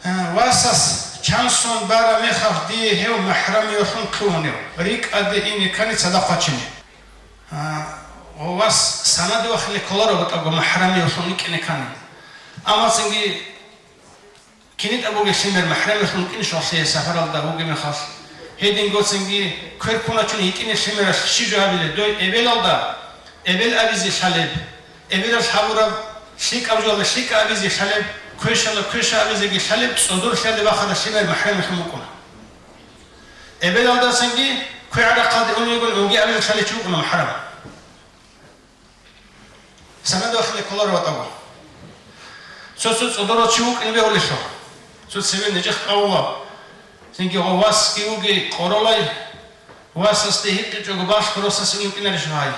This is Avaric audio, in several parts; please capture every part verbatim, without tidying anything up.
Васас чансон бара мехалъ дие гьев махӀрамиялъун лъугьунев, рикӀкӀаде ине ккани цадахъ вачине. А, гъо, вас санаде вахине кколаро батӀаго махӀрамиялъун икӀине ккани. Амма цинги кинитӀа бугеб лъимер махӀрамиялъун икӀине щолъие сапаралда вугеб мехалъ. Гьединго цинги квер ккуначун гьитӀине лъимералъ щиб жо гьабилеб дой эбелалда, эбел абизе лъалеб, эбелалъ гьабураб лъикӀаб жоялда лъикӀа абизе лъалеб, квешалда квеша абизеги лъалеб, цӀодорлъиялде бахъараб лъимер махӀрамиялъун букӀуна. Эбелалдасанги квегӀарахъалде уневгун унги абилалъали чи вукӀуна махӀрам. Санаде вахине кколаро батӀаго. Цо-цо цӀодорал чи вукӀине бегьулелъул. Цо цебе нижехъ авула. Цинги гъо васги вуги къоролай, васасде гьикъичӀого балъго росасе ун йикӀинарищ гьай?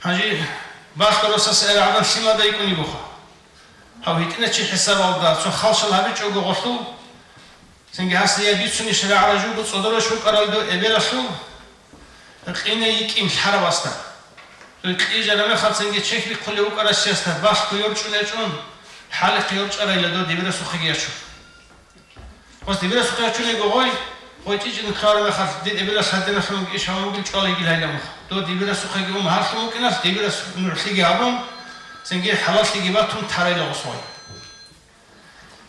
Гьанже балъго росасе гӀадан лъимада йикӀун йигоха. Гьав гьитӀиначи хӀисабалда цо халщал гьабичӀого гъолъул, цинги гьасда я бицунищ рагӀарай жуго цӀодораш вукӀаралда эбелалъул, къине йикӀин лъаравасда. Цо кьижараб мехалцинги чехьбихъулев вукӀарасиясда балъго йорчӀун гьечӀун, хӀалихъ йорчӀарайила дов дибирасухъеги ячун. Гъос дибирасухъе ячун йиго гъой, гъой чӀичӀин ккараб мехалъ, дир эбелалъ гьадиналъун иш гьавун бугин чӀвала йигил гьайла мух. Дов дибирасухъеги ун гьарлъун букӀиналъ, дибирас нугӀлъиги гьабун, цинги хӀалаллъиги батун тарайла гъос гъой.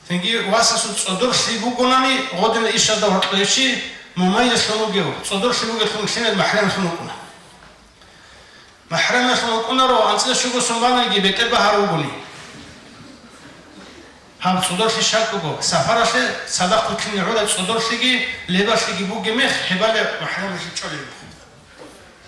Цинги васасул цӀодорлъи бугонани, гъодина ишазда гьоркьоячи мумайзлъун вугев, цӀодорлъи бугелъун лъимер махӀрамлъун вукӀуна. МахӀрамлъун вукӀунаро анцӀила щуго сон бананиги бетӀер багьарав вугони. Гьаб цӀодорлъи шартӀ буго, сапаралъе цадахъ вутлъине гӀурай цӀодорлъиги лебалъиги бугеб мех гьебали махӀрамлъи чӀолеб буго.